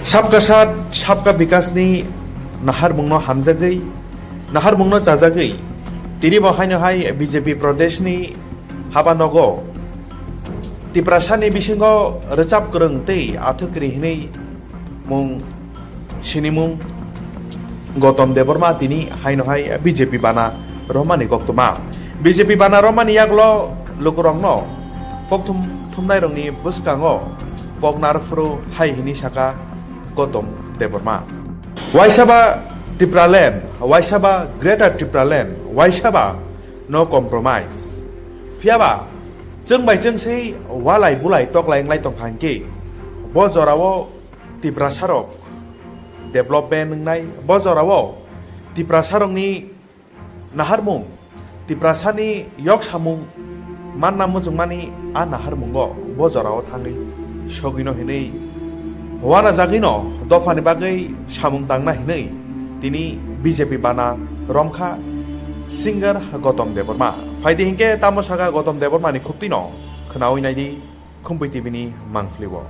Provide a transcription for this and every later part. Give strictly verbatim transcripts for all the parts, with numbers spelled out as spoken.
Sabka Saath, Sabka Bikash ni naharmungno hamjagwi, naharmungno chajagwi, tini bo haino hai B J P Pradesh ni haba nogo Tiprasa ni bisingo rwchap kwrwng tei athwk kwrwi hinwi mung sinimung Gautam Debbarma tini haino hai B J P bana romani koktwma. B J P bana romani yagulo lukurokno kokthum thumnairokni bwskango poknar phuru hai hini saka Gautam Debbarma. Waisaba Tipraland, waisaba Greater Tipraland, waisaba no compromise. Phiyaba chwng bai chwng sei walai bulai toklai wnglai tongkha hinkhe bo jorao Tiprasarok development wngnai, bo jorao Tiprasarokni naharmung, Tiprasani yok samung manna muchungmani a naharmungo bo jorao thangwi sogwino hinwi wanajagwino dophani bagwi samung tangna hinwi tini B J P bana romkha singer Gautam Debbarma. Phaidi hinkhe tamo saka Gautam Debbarmani khuktwino khwnawi naidi Khumpui T V ni mangphlio.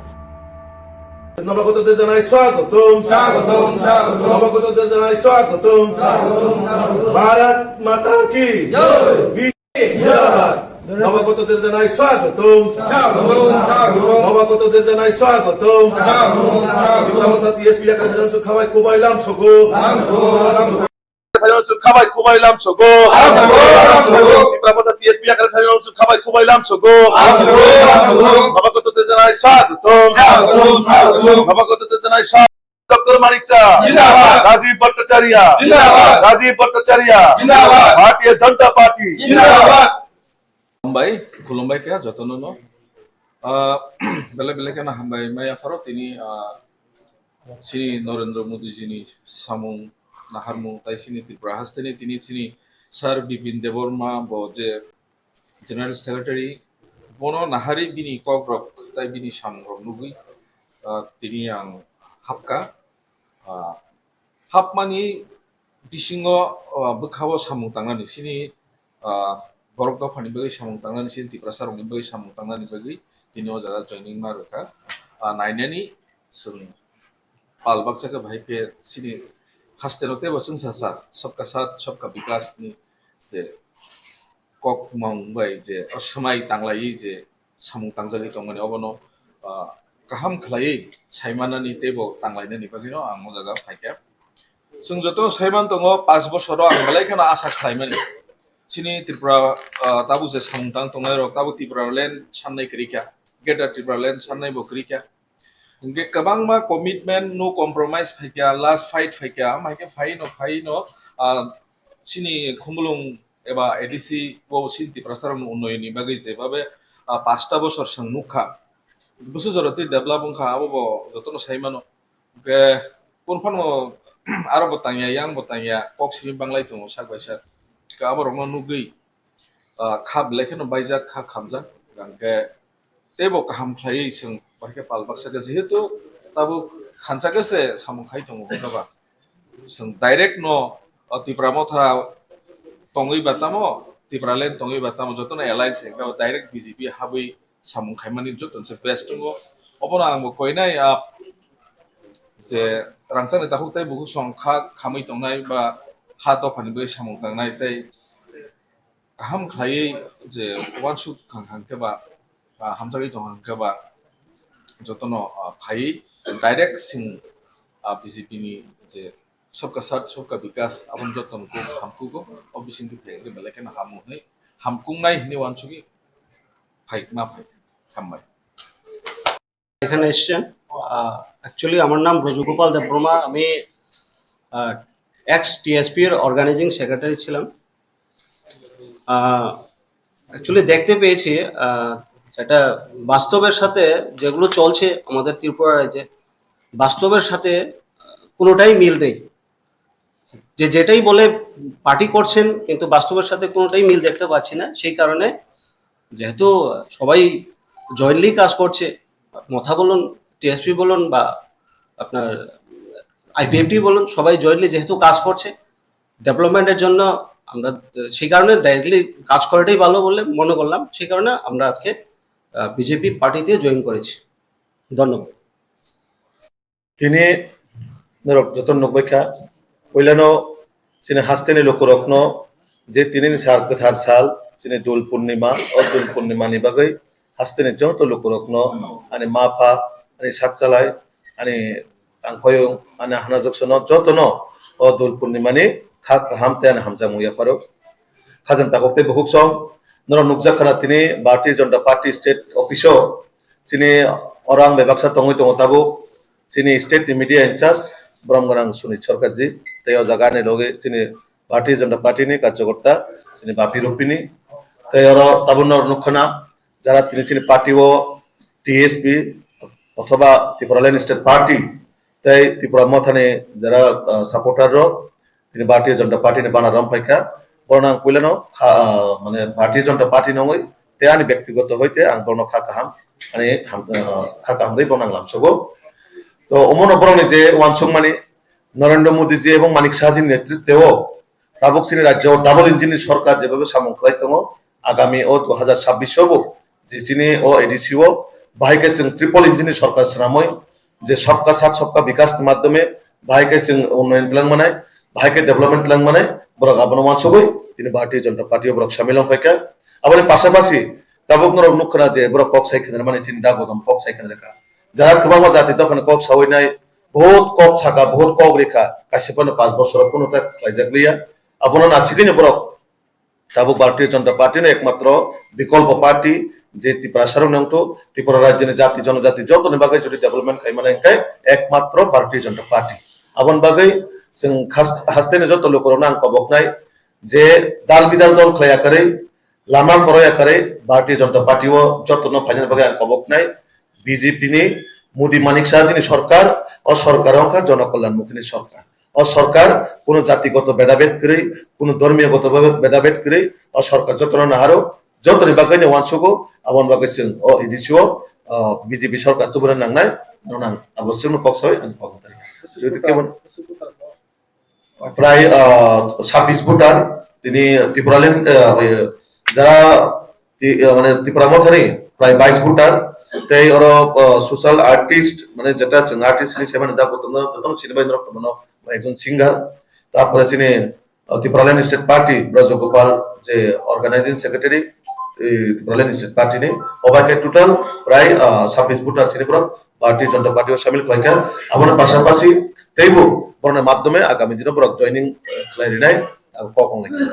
নবাগতদের জানাই স্বাগতম। স্বাগতম, স্বাগতম। নবাগতদের জানাই স্বাগতম। স্বাগতম, স্বাগতম। ভারত মাতা কি জয়। বি-, জিন্দাবাদ। নবাগতদের জানাই স্বাগতম। স্বাগতম, স্বাগতম। নবাগতদের জানাই স্বাগতম। স্বাগতম, স্বাগতম। Tipra Motha T S P yakar phaijak su khabai kubai lam sogo. Lam sogo, lam sogo. Phaijak su khabai kubai lam sogo. Lam sogo, lam sogo. Tipra Motha T S P yakar phaijak su khabai kubai lam sogo. Lam sogo, lam sogo. Nobagotদের জানাই স্বাগতম। স্বাগতম, স্বাগতম। Nobagotদের জানাই স্বাগতম। Doctor Manik Saha. জিন্দাবাদ। রাজীব ভট্টাচার্য। জিন্দাবাদ। রাজীব ভট্টাচার্য। জিন্দাবাদ। ভারতীয় জনতা পার্টি। জিন্দাবাদ। Khulumbai, khulumbai kha jotono no. Ah, belai belai kheno hambai maya pharo tini, ah, chini Narendra Modi jini samung naharmung tai chini Tripura hasteni tini chini Sir Bipin Debbarma bo je General Secretary bono nahari bini kokrok tai bini samungrok nugwi, ah, tini ang hapkha. Ah, hapmani bisingo, ah, bwkhao samung tangnani chini, ah, borok dophani bagwi samung tangnani chini Tiprasarokni bagwi samung tangnani bagwi tini o jaga joining ma rwkha. Ah, nainani chwng pal baksa khe bahai khe chini hasteno teibo chwngsacha Sabka Saath Sabka Bikash ni je kokmung bai je o swmai tanglaiwi je samung tangjagwi tongmani obono, ah, kaham khlaiwi saimanani teibo tanglainani bagwino ang o jaga phaikha. Chwng joto saiman tongo, panch bosoro ang belai kheno asa khlaimani. Chini Tripura, ah, tabuk je samung tang tongnai rok tabuk Tipraland sannai kwrwi kha, Greater Tipraland sannai bo kwrwi kha. Hingke kwbangma commitment, no compromise phaikha, last fight phaikha, ama haikhe phaino, phaino, ah, chini Khumulwng eba A D C o chini Tiprasarokni unnayonni bagwi jebabe, ah, pasta bosor chwng nukha. Busu jora twi develop wngkha, abo bo jotono sai mano. Hingke phano aro bo tangya, yang bo tangya, kok simi banglai tongo sak bai sak. Hingke aborokno nugwi, ah, kha belai kheno baijak, kha khamjak. Hingke teibo kaham khlaiwi chwng bahai khe pal baksa khe, jehetu tabuk khansa khe se samung khai tongo hwnkhe ba. Chwng direct no, o, Tipra Motha tongwi ba tamo, Tipraland tongwi ba tamo, jotono alliance hwnkhe ba direct B J P habwi samung khaimani joto se best tongo. Obono ang bo koinai, ah, je rangchakni takhuk tei bukhuk song kha khamwi tongnai ba ha dophani bagwi samung tangnai tei kaham khlaiwi je uansuk thang hang khe ba, ah, hamjagwi tong hang khe ba jotono, ah, phaiwi direct sing, ah, B J P ni je Sabka Saath Sabka Bikash aboni jotono kok hamkugo, o bisingtwi phai hwnkhe belai kheno hamo hwnwi hamkungnai hwnwi uansugwi phai ma phai hambai. এখানে এসেছেন। অ্যাকচুয়ালি আমার নাম ব্রজগোপাল দেববর্মা, আমি x TSP এর organising secretary ছিলাম। অ্যাকচুয়ালি দেখতে পেয়েছি, আহ, যেটা বাস্তবের সাথে যেগুলো চলছে আমাদের ত্রিপুরা রাজ্যে, বাস্তবের সাথে কোনোটাই মিল নেই। যে যেটাই বলে পার্টি করছেন, কিন্তু বাস্তবের সাথে কোনোটাই মিল দেখতে পাচ্ছি না। সেই কারণে যেহেতু সবাই জয়েন্টলি কাজ করছে, মথা বলুন, টিএসপি বলুন বা আপনার আইপিএফটি বলুন, সবাই জয়েন্টলি যেহেতু কাজ করছে ডেভেলপমেন্টের জন্য, আমরা সেই কারণে ডাইরেক্টলি কাজ করাটাই ভালো বলে মনে করলাম। সেই কারণে আমরা আজকে বিজেপি পার্টিতে জয়েন করেছি। ধন্যবাদ। Tini norok joto nukbaikha, puilano chini hasteni lukurokno je tinini sal kwthar sal, chini Dul Purnima, o Dul Purnimani bagwi hasteni joto lukurokno, ani ma pha, ani sakchalai, ani tangpaiyung, ani hanajwksono jotono o Dul Purnimani kha kaham tei ani hamjakmung yapharo. Khajang tabuk tei bukhuk song, norok nukjak khana tini Bharatiya Janata Party State Office o chini orang bebaksa tongwi tongo tabuk. Chini state ni media in charge, borom gwnang Sunit Sarkarji, tei o jaga ni logi chini Bharatiya Janata Party ni karyakarta, chini Bapi Rupini, tei oro tabuk norok nukkhana, jara tini chini party o T S P othoba Tipraland State Party, tei Tipra Mothani jara, ah, supporter rok, tini Bharatiya Janata Party ni bana rom phaikha, borok ang puilano kha, ah, mane Bharatiya Janata Party nongwi, tei ani bektigoto hoite ang borokno kha kaham, ani ham, ah, kha kaham rwi borokno ang lamsogo. To omono borokni je uansukmani Narendra Modi ji ebong Manik Saha ji ni netritwo tabuk chini rajyo double engine ni sorkar jebabe samung khlai tongo, agami o dui hazar chabbish o bo je chini o A D C o bahai khe chwng triple engine ni sorkar swnamwi je sabka sath sabka bikas ni madhyome bahai khe chwng unnoyon twlang manai, bahai khe development twlang manai, borok abono uansugwi tini Bharatiya Janata Party o borok samil wng phaikha. Aboni pasapasi tabuk norok nukkhana je borok kok sai khenarmani chini dagodom kok sai khenarkha. Jara kwbangma jati dophani kok sawi nai, bahut kok saka, bahut kok rikha, kaisa phano panch bosoro kunu ta khlaijak liya. Abono nasigwino borok tabuk Bharatiya Janata Party no ekmatro bikolpo party, je Tiprasa rok nangthu, Tripura rajyoni jati jonojati jotoni bagwi jodi development khaimani hwnkhe ekmatro Bharatiya Janata Party. Aboni bagwi chwng khas-, hasteni joto lukurokno ang koboknai je dal bidal dol khlaiya kwrwi, lama koroya kwrwi Bharatiya Janata Party o jotono phainani bagwi ang koboknai. B J P ni Modi Manik Saha jini sorkar, o sorkar wngkha jonokolyan mukhini sorkar. O sorkar kuno jatigoto bedabed kwrwi, kuno dhormiyogoto bedabed kwrwi, o sorkar jotono naharo, jotoni bagwino uansugo, aboni bagwi chwng o A D C o, o, B J P sorkar tubuna nangnai, nang abo chwngno kok sawi ang kok tari. Jehetu kebon prai, o, sabbish voter, tini Tipraland, o, jara ti-, eh, mane Tipra Mothani prai bais voter, tei oro, eh, social artist, mane jeta chwng artist hinwi saimani da, jotono, jotono sinibai norok tongmano, ekjon singer, tapore chini, eh, Tipraland State Party, Brajagopal je organizing secretary, eh, Tipraland State Party ni, obai khe total prai, eh, sabbish voter tini borok Bharatiya Janata Party o samil khlaikha, aboni pasapasi teibo borokni madhyome agami dino borok joining, eh, khlai rinai, abo kok wnglaikha.